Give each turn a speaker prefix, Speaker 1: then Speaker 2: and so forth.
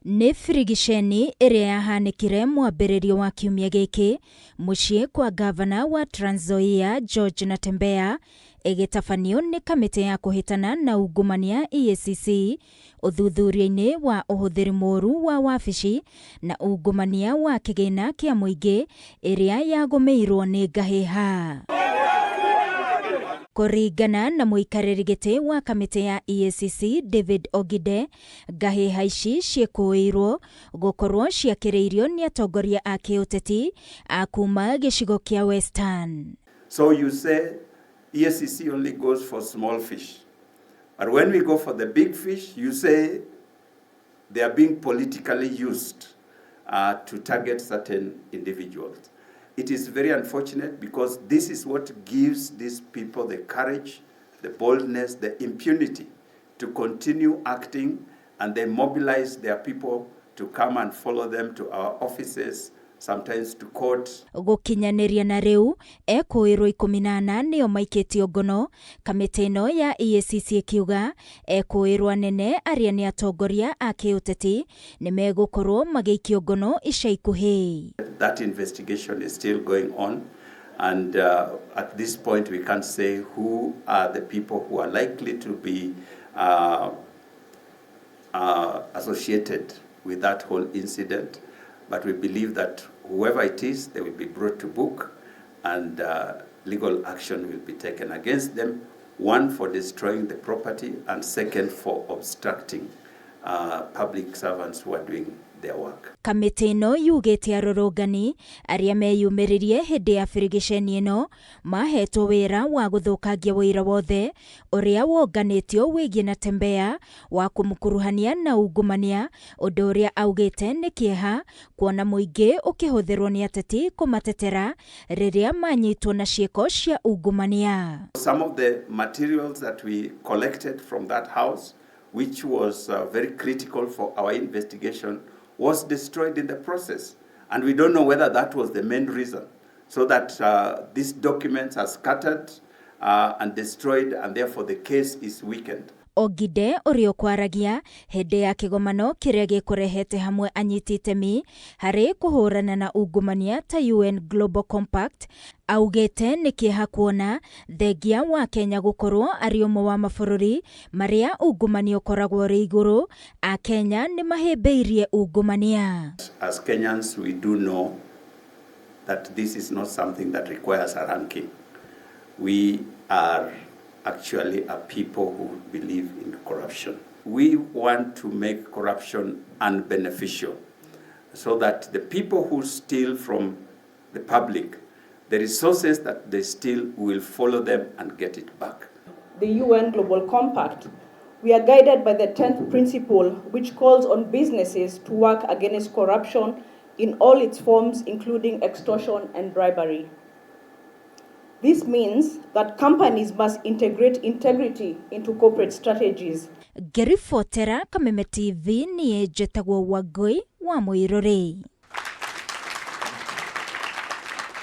Speaker 1: Nĩ birigiceni ĩrĩa yahanĩkire mwambĩrĩrio wa kiumia gĩkĩ mũciĩ kwa ngavana wa Trans Nzoia George Natembeya ĩgĩtabanio nĩ kamĩtĩ ya kũhĩtana na ungumania EACC ũthuthuria-inĩ wa ũhũthĩri mũru wa wabici na ungumania wa kĩgĩna kĩa mũingĩ ĩrĩa yagũmĩirwo nĩ ngahĩha. Kũringana na mũikarĩri gĩtĩ wa kamĩtĩ ya EACC David Ogide, ngahĩha ici ciĩkũĩirwo gũkorwo ciakĩrĩirio nĩ atongoria a kĩũteti a kuma gĩcigo kĩa Western.
Speaker 2: So you say EACC only goes for small fish. But when we go for the big fish, you say they are being politically used to target certain individuals. It is very unfortunate because this is what gives these people the courage, the boldness, the impunity to continue acting, and they mobilize their people to come and follow them to our offices, sometimes to court.
Speaker 1: Gũkinyanĩria na rĩu ekũĩrwo 14 nĩo maikĩtio ngono, kamĩtĩ ĩno ya EACC ĩkiuga ekũĩrwo anene arĩa nĩ atongoria a kĩũteti nĩ megũkorwo magĩikio ngono ica ikuhĩ.
Speaker 2: That investigation is still going on, and at this point we can't say who are the people who are likely to be associated with that whole incident, but we believe that whoever it is, they will be brought to book and legal action will be taken against them, one for destroying the property and second for obstructing public servants who are doing their work.
Speaker 1: Kamĩtĩ ĩno yugĩte arũrũngani arĩa meyumĩririe hĩndĩ ya birigiceni ĩno mahetwo wĩra wa gũthũkangia wũira wothe ũrĩa wonganĩtio wĩgiĩ Natembeya wa kũmũkuruhania na ungumania, ũndũ ũrĩa augĩte nĩ kĩeha kuona mũingĩ ũkĩhũthĩrwo nĩ ateti kũmatetera rĩrĩa manyitwo na ciĩko cia ungumania.
Speaker 2: Some of the materials that we collected from that house, which was very critical for our investigation, was destroyed in the process. And we don't know whether that was the main reason, so that these documents are scattered and destroyed, and therefore the case is weakened.
Speaker 1: Ogide ũrĩa ũkwaragia hĩndĩ ya kĩgomano kĩrĩa gĩkũrehete hamwe anyiti itemi harĩ kũhũrana na ungumania ta UN Global Compact augĩte nĩ kĩeha kuona thengia wa Kenya gũkorwo arĩ ũmwe wa mabũrũri marĩa ungumania ũkoragwo ũrĩ igũrũ, Akenya nĩ mahĩmbĩirie ungumania.
Speaker 2: As Kenyans, we do know that this is not something that requires a ranking. We are actually a people who believe in corruption. We want to make corruption unbeneficial so that the people who steal from the public, the resources that they steal will follow them and get it back.
Speaker 3: The UN Global Compact. We are guided by the 10th principle, which calls on businesses to work against corruption in all its forms, including extortion and bribery. This means that companies must integrate integrity into corporate strategies.
Speaker 1: Ngĩribotera Kameme TV, niĩ njĩtagwo Wangũi wa Mũirũrĩ.